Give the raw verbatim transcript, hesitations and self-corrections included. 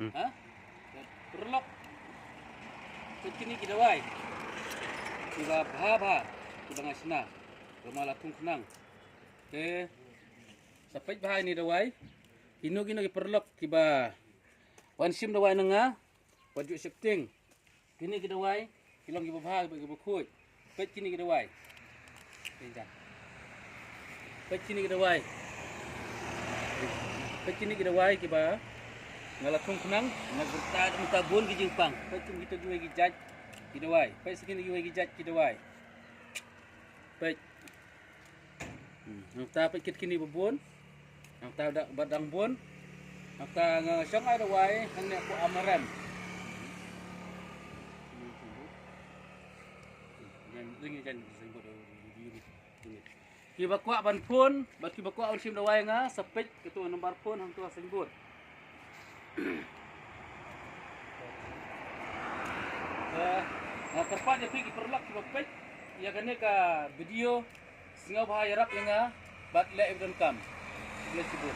Ha? Paralok. Peit kine ki dawai kiba bha bha kiba nga shna. Ba nga la thung khnang. Te sa peit bha ïa kine ki dawai. Kino kino ki paralok kiba wan shim dawai na nga, wat ju sheptieng. Kine ki dawai ki long kiba bha, kiba, kiba khuid. Peit kine ki dawai. Peit kine ki dawai. Peit kine ki dawai kiba nga la thung khnang, nga rta da mynta bun ki jingpang. Peit kine kita kiwei ki jait ki dawai. Peit sa kine kiwei ki jait ki dawai. Peit. Hmm, nangta peit kit kine ba bun. Nangta da ba dang bun. Nangta nga shong ai dawai hangne ko Amarem. Jan ring jan sing bot. Kiba kwah ban phone, bad kiba kwah ban shim dawai nga, sa peit kato number phone hangto ha signboard. Eh, nga kyrpad ïa phi ki paralok kiba peit ïa kane ka video, sngewbha ïarap ïa nga bad leh ïa u donkam. Khublei shibun.